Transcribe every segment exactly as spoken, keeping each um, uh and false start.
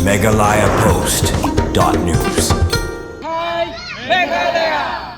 Meghalaya Post dot news.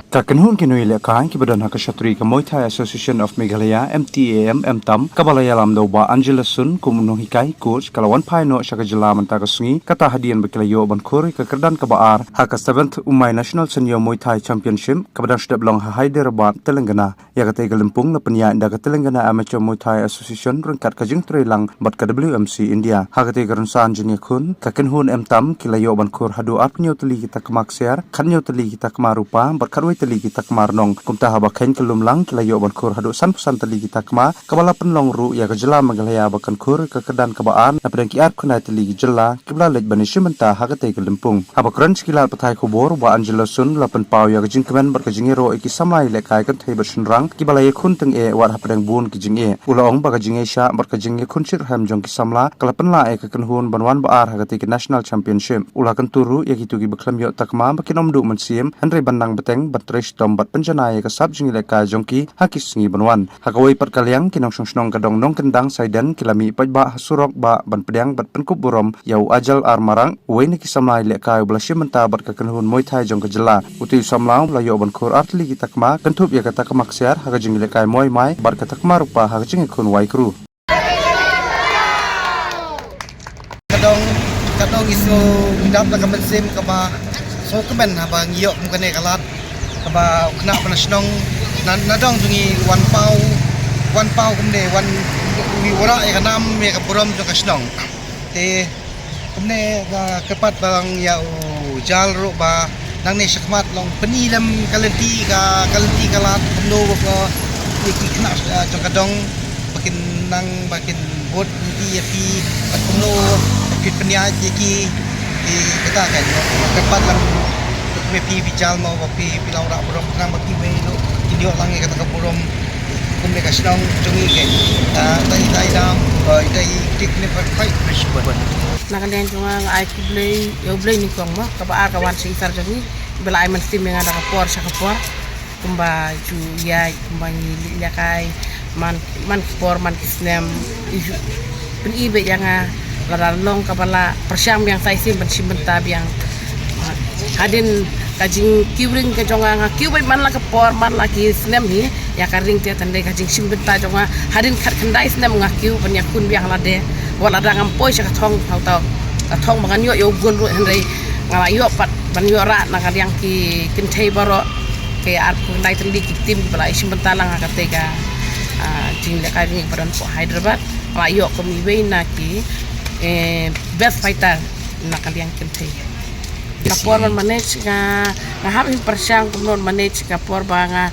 Ka kynhun ki nongïalehkai kiba don ha ka shatri ka Muay Thai Association of Meghalaya, M T A M, M TAM, kaba la ïalam da u Bah Angelo Sun kum u nonghikai, coach, ka la wan phai noh sha ka jylla mynta ka sngi, kata hadien ba ki la ïoh ban khur ïa ka kyrdan kaba ar ha ka seventh Umai National Senior Muay Thai Championship kaba dang shu dep long ha Hyderabad, Telangana. Ïa katei ka lympung la pynïaid da ka Telangana Amateur Muay Thai Association ryngkat ka jingtreilang bad ka W M C India. Ha katei ka rynsan jingïakhun, ka kynhun M TAM ki la ïoh ban khur haduh arphew hynñiew tylli ki takma ksiar, khathynñiew tylli ki takma rupa bad khatwei tylli ki takma rnong. Kumta haba kheiñ ka lumlang ki la ïoh ban khur haduh sanphew san tylli ki takma, kaba la pynlong ruh ïa ka jylla Meghalaya ba kan khur ïa ka kyrdan kaba ar napdeng ki arphew khyndai tylli ki jylla kiba la leit ban ïashim bynta ha katei ka lympung. Haba kren sha ki lad pathai khubor, u Bah Angelo Sun u la pynpaw ïa ka jingkmen bad ka jingïaroh ïa ki samla ïalehkai kynthei bad shynrang kiba la ïakhun tyngeh wat hapdeng bun ki jingeh. U la ong ba ka jingïaishah bad ka jingïakhun shitrhem jong ki samla ka la pynlah ïa ka kynhun ban wan ba ar ha katei ka National Championship. U la kyntu ruh ïa kito kiba khlem ïoh takma ba kin ym duh mynsiem, hynrei ban nang bteng, ban trei shitom bad pynjanai ïa ka sap jingïalehkai jong ki ha ki sngi ban wan. Ha kawei pat ka liang, ki nongshong shnong ka Dong Nongkyndang Saiden ki la mih paidbah ha surok ba ban pdiang bad pynkup burom ïa u Ajal R Marak, uwei na ki samla ïalehkai uba la shim bynta bad ka kynhun Muay Thai jong ka jylla. Utei u samla uba la ïoh ban khur ar tylli ki takma, kynthup ïa ka takma ksiar ha ka jingïalehkai Muay Mai bad ka takma rupa ha ka jingïakhun Waikru. Ka dong, ka dong ngi sngewdap da ka mynsiem kaba sngewkmen haba ngi ïoh kum kane ka lad kaba u khynnah ba na shnong na, na dong jong ngi wan paw, wan paw kumne, wan, ngi wanrah ïa ka nam, ïa ka burom jong ka shnong. Te kumne ka kyrpad ba long ïa u Jal ruh ba nangne shakhmat long pyni lem ka lynti, ka, ka lynti ka lad kumno ba ïa ki khynnah, eh, jong ka dong ba kin nang, ba kin bud lynti ïa phi, ba kumno ba phin pynïaid ïa ki. Te kata ka kyrpad lang me phi, phi Jal mo, ba phi, phi long rah burom khnang ba kiwei ruh kin ïoh lang ïa kata ka burom kumne ka shnong jong ngi ke. Ah, ita, ita, ita, oh, ita i tik ne pat kai me shibun. Na ka liang jong nga, nga ai khublei ïa U Blei nyngkong mo, kaba ar ka wan sha ki sar jong ngi, ba la ai mynsiem ïa nga da ka por sha ka por. Kumba ju ïaid, kumba ngi leit ïalehkai man, man ki por, man ki snem, i ju pyni beit ïa nga, lada long kaba la pyrshang biang sa shisien ban shim bynta biang. Hadien ka jingkiew ring ka jong nga, nga kiew beit man la ka por, man la ki snem hi, ïa ka ring te, tang dei ka jingshim bynta jong nga hadien khatkhyndai snem nga kiew ban ïakhun biang lade. Wat lada ngam poi sha ka thong, hangta ka thong ba ngan ïoh ïa u gold ruh, hynrei nga la ïoh pat ban ïoh rah na ka liang ki kynthei baroh, ki arphew khyndai tylli ki team ba la ïashim bynta lang ha katei ka, ah, jinglehkai ring ba don hapoh Hyderabad. Nga la ïoh kum iwei na ki, eh, best fighter na ka liang kynthei. Ka por ban manage nga, nga hap hi pyrshang kumno ban manage ka por ba nga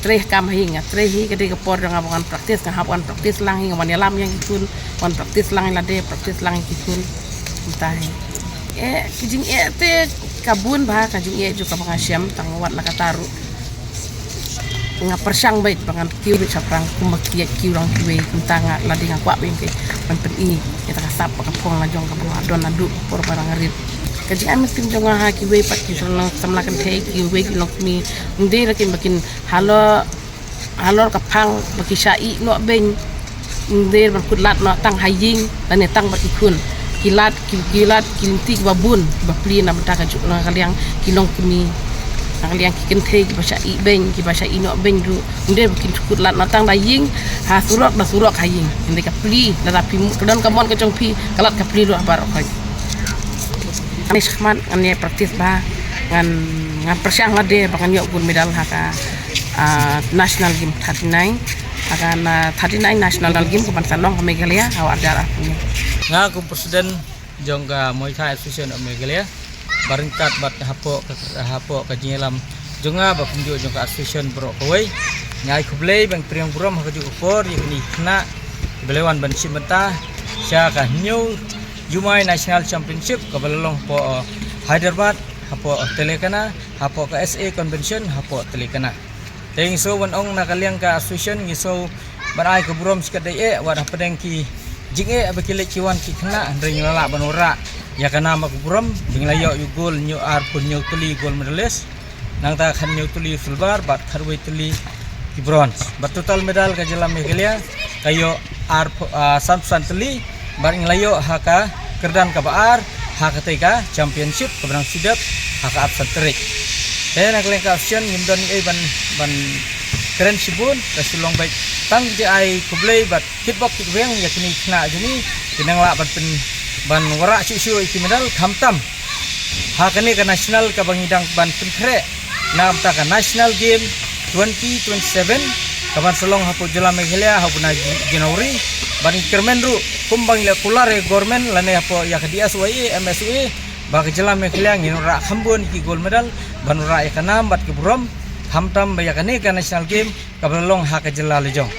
trei kam ha ïing, nga trei hi, ka dei ka por jong nga ba ngan practice, nga hap wan practice lang hi, nga wan ïalam ïa ki khun, wan practice lang ïa lade, practice lang ïa ki khun. Mynta hi. Eh, ki jingeh te ka bun bha, ka jingeh jong ka ba nga shem, tang wat la kata ruh. Nga pyrshang beit ba ngan kiew beit shaphrang kumba ki ïa kiew lang kiwei, kumta nga lade nga kwah beit ban pyni ïa ka sap ba ka phong la jong ka ba nga don naduh ka por ba nga rit. Ka jingai mynsiem jong nga ha kiwei pat ki samla kynthei, kiwei ki longkmie, ym dei ruh kin ba kin halor, halor ka phang ba ki shah ïeh noh beiñ. Ym dei ban kut lad noh tang ha ïing lane tang bad ki khun. Ki lad, ki, ki lad ki lynti kiba bun, kiba plie na bynta ka juk, na ka liang ki longkmie, na ka liang ki kynthei kiba shah ïeh beiñ, kiba shah ïeh noh beiñ ruh. Ym dei ba kin kut lad noh tang da ïing, ha surok, da surok ha ïing. Hynrei ka plie, lada phi, ka don ka mon ka jong phi, ka lad ka plie ruh ha baroh khoit. Ngan ïa shakhmat, ngan ïa practice bha, ngan, ngan pyrshang lade ba ngan ïoh gold medal ha ka, ah, National Game thirty-nine. Ha ka na thirty-nine National Game ka ban sa long ha Meghalaya ha u ar hajar arphew hynñiew. Nga kum president jong ka Muay Thai Association of Meghalaya, ba ryngkat bad hapoh ka, hapoh ka jingïalam jong nga bad kumjuh jong ka association baroh kawei, nga ai khublei bad pdiang burom ha kajuh ka por ïa kine ki khynnah kiba la wan ban shim bynta sha ka hynñiew Umai National Championship kaba la long hapoh, uh, Hyderabad, hapoh Telangana, hapoh ka S A Convention hapoh Telangana. Te ngi sngew ban ong na ka liang ka association ngi sngew ban ai ka burom shikatdei eh wat hapdeng ki jingeh ba ki leit ki wan ki khynnah, hynrei ngi la lah ban wanrah ïa ka nam ka burom ba ngi la ïoh ïa u gold, hynñiew, arphew hynñiew tylli gold medalist. Nangta khathynñiew tylli silver bad khatwei tylli ki bronze. Bad total medal ka jylla Meghalaya ka ïoh ar, ah, sanphew san tylli, bad ngi la ïoh ha ka kyrdan kaba ar ha katei ka championship kaba nang shu dep ha ka arphew san tarik. Te na ka liang ka association ngim don ei ban, ban kren shibun, ka shu long beit tang jia ai khublei bad kitbok kitweng ïa kine ki khynnah jong ngi, ki nang lah ban pyn, ban wanrah shuh shuh ïa ki medal, khamtam ha kane ka national kaba ngi dang ban pynkhreh na ka bynta ka National Game twenty twenty-seven kaban sa long hapoh jylla Meghalaya ha u bnai Jan-, January. Bad ngi kyrmen ruh kumba ngi la kular ïa ka government lane hapoh ïa ka D S Y A, M S Y A, ba ka jylla Meghalaya ngin wanrah kham bun ïa ki gold medal ban wanrah ïa ka nam bad ka burom, khamtam ba ïa kane ka National Game kaba la long ha ka jylla la jong.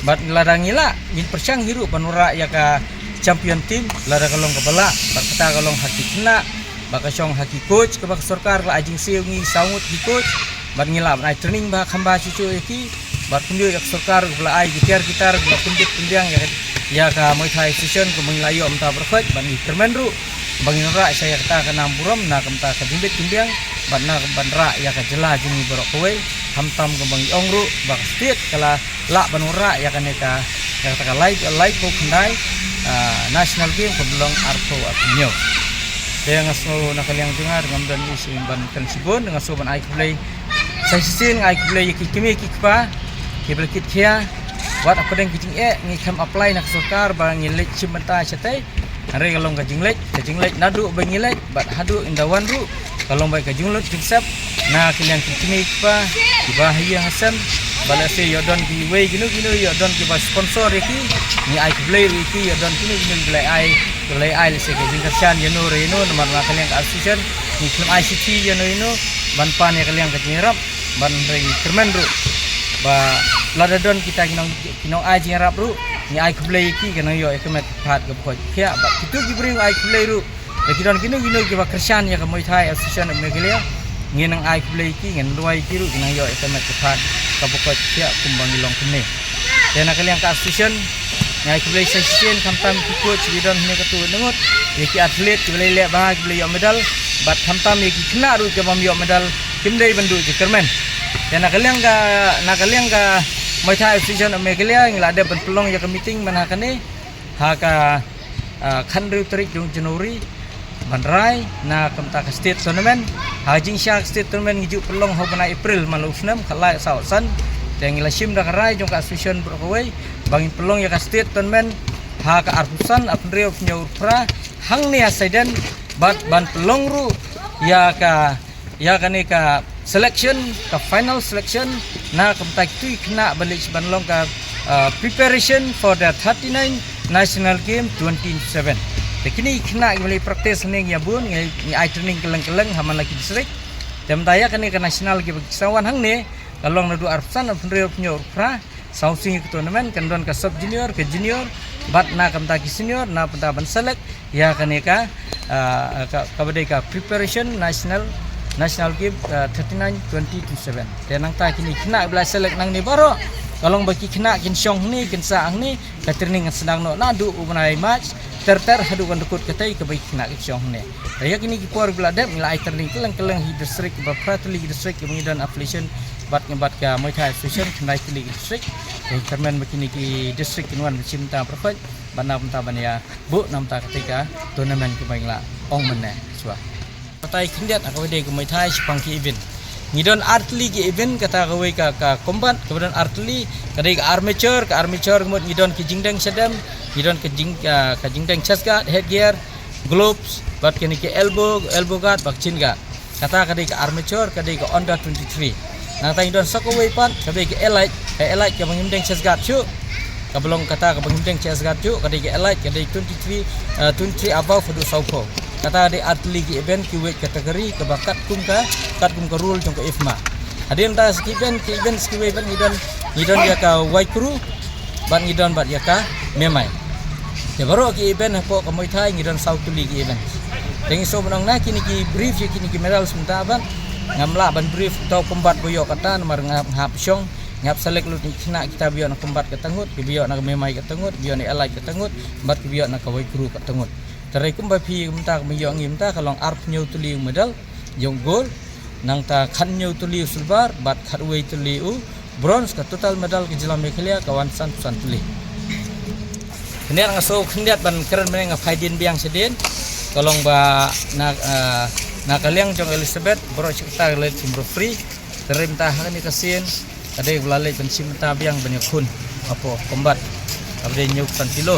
Bad lada ngi lah, ngin pyrshang hi ruh ban wanrah ïa ka champion team lada ka long kaba lah, bad kata ka long ha ki khynnah, ba ka shong ha ki coach kaba ka sorkar la ai jingsiew, ngi saw ngut ki coach, bad ngi lah ban ai training ba kham bha shuh shuh ïa ki, bad kumjuh ïa ka sorkar kaba la ai ki tiar ki tar kaba pynbit pynbiang ïa ka, ïa ka Muay Thai Association kaba ngi la ïoh mynta baroh khoit, bad ngi kyrmen ruh ba ngin wanrah sha ïa kata ka nam burom na ka bynta ka jingbit jinbiang bad na ka ban rah ïa ka jylla jong ngi baroh kawei, khamtam kumba ngi ong ruh ba ka state ka la lah ban wanrah ïa kane ka, ïa kata ka lai, laiphew khyndai, ah, National Game kaba long arphew arphew hynñiew. Te nga sngew na ka liang jong nga ngam don ei shuh ban kren shibun, nga sngew ban ai khublei sa shisien, nga ai khublei ïa ki kmie ki kpa kiba la kit khia. Wat hapdeng ki jingeh ngi khlem apply na ka sorkar ba ngin leit shim bynta shatei. Hynrei ka long ka jingleit, ka jingleit naduh ba ngi leit bad haduh ynda wan ruh, ka long beit ka jinglut jingsep na ka liang ki kmie ki kpa kiba ha ïing ha sem. Ba lehse ïoh don kiwei kino kino, ïoh don kiba sponsor ïa ki, ngi ai khublei ruh ïa ki, ïoh don kino kino kiba la ai, kiba la ai lehse ka jingkyrshan ïano re ïano, namar na ka liang ka association ngi khlem ai shithi ïano ïano ban pan ïa ka liang ka jingïarap. Bad hynrei ngi kyrmen ruh ba lada don kita ki nong, ki nong ai jingïarap ruh, ngi ai khublei ïa ki, ka nang ïoh ïa ka met ka phad kaba koit ka khiah. Bad kito ki briew ai khublei ruh, lada ki don kino kino kiba kyrshan ïa ka Muay Thai Association of Meghalaya, ngin nang ai khublei ïa ki, ngin duwai ïa ki ruh, ki nang ïoh ïa ka met ka phad kaba koit ka khiah kumba ngi long kumne. Te na ka liang ka association, ngi ai khublei sa shisien, khamtam ki coach kiba don hangne katto katne ngut, ïa ki athlete kiba la leh bha, kiba la ïoh medal, bad khamtam ïa ki khynnah ruh kiba ym ïoh medal, kim dei ban duh jingkyrmen. Te na ka liang ka, na ka liang ka Muay Thai Association of Meghalaya, ngi la dep ban pynlong ïa ka meeting man ha kane, ha ka, ah, khathynriew tarik jong January, ban rai na ka bynta ka state tournament. Ha ka jingshisha ka state tournament ngi ju pynlong ha u bnai April man la u snem, khatlai, saw, san. Te ngi la shim da ka rai jong ka association baroh kawei ba ngin pynlong ïa ka state tournament ha ka arphew san, arphew hynriew, arphew hynñiew, arphew phra hangne ha Saiden, bad ban pynlong ruh ïa ka, ïa kane ka selection, ka final selection na ka bynta kito ki khynnah ban leit ban long ka, uh, preparation for the thirty-nine National Game twenty seven. Te kine ki khynnah kiba leit practice hangne ngi ïa bun, ngi, ngi ai training kylleng kylleng ha man la ki district. Te mynta ïa kane ka national kiba ki sa wan hangne ka long naduh arphew san, arphew hynriew, arphew hynñiew, arphew phra. Saw sngi ka tournament, kan don ka sub junior, ka junior, bad na ka bynta ki senior, na bynta ban select ïa kane ka, ah, ka, kaba dei ka preparation national, national game, ah, thirty-nine twenty twenty-seven. Te nangta kine ki khynnah ba la select nangne baroh, ka long ba ki khynnah kin shong hangne, kin sah hangne, ka training kan sdang noh naduh u bnai March ter ter haduh kan dkut katei kaba ki khynnah kin shong hangne. Te ïa kine ki por ba la dep ngi la ai training kylleng kylleng ha ki district, ba phra tylli ki district kiba ngi don affiliation bad ngi bad ka Muay Thai Association, khyndai tylli ki district. Te kyrmen ba kine ki district kin wan ban shim bynta baroh khoit, bad na bynta ban ïa buh na bynta katei ka tournament kaba ngi la ong mynne shuwa. Batai khyndiat ha kaba dei ka Muay Thai shaphang ki event. Ngi don ar tylli ki event, kata kawei ka, ka combat, kaba don ar tylli, ka dei ka armature, ka armature ka mut ngi don ki jingdeng shadem, ngi don ka jing, ka, ka jingdeng chest guard, headgear, gloves, bad kine ki elbow, elbow guard, bad chin guard. Kata ka dei ka armature, ka dei ka under twenty-three. Nangta ngi don sa kawei pat, ka dei ka elite, ka elite kaba ngim deng chest guard shuh. Kaba long kata kaba ngim deng chest guard shuh, ka dei ka elite, ka dei twenty-three, eh, twenty-three above haduh sawphew. Kata ka dei ar tylli ki event, ki weight category kaba katkum ka, katkum ka rule jong ka IFMA. Hadien ta sa ki event, ki event sa kiwei pat ngi don, ngi don ïa ka Waikru, bad ngi don bad ïa ka Memai. Te baroh ki event hapoh ka Muay Thai ngi don saw tylli ki event. Te ngi sngewbha ban ong na kine ki brief ïa kine ki medal mynta bad ngam lah ban brief uto u combat ba ïoh kata namar nga hap shong, nga hap select lut ïa ki khynnah kita ba ïoh na combat kata ngut, kiba ïoh na ka Memai kata ngut, ba ïoh na elite kata ngut, bad kiba ïoh na ka Waikru kata ngut. Te hynrei kumba phi mynta kumba ïoh ngi mynta ka long arphew hynñiew tylli u medal jong u gold, nangta khathynñiew tylli u silver bad khatwei tylli u bronze, ka total medal ka jylla Meghalaya ka wan sanphew san tylli. Khyndiat nga sngew khyndiat ban kren mynne, nga phai dien biang shadien. Ka long ba na, ah, na ka liang jong Elizabeth, baroh shi katta ka leit shim referee. Te mynta ha kane ka sien ka dei ba la leit ban shim bynta biang ban ïakhun hapoh combat kaba dei hynñiew san kilo.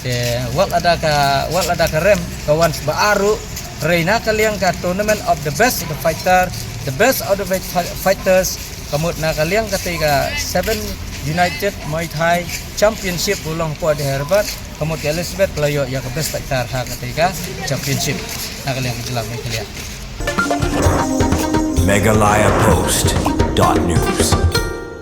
Te wat lada ka, wat lada ka rem ka wan ba ar ruh, hynrei na ka liang ka tournament of the best of the fighter, the best of the best fi- fighters, ka mut na ka liang katei ka Seven United Muay Thai Championship ba long hapoh Hyderabad, ka mut ka Elizabeth ka la ïoh ïa ka best fighter ha katei ka championship na ka liang ka jylla Meghalaya. Meghalaya Post dot news.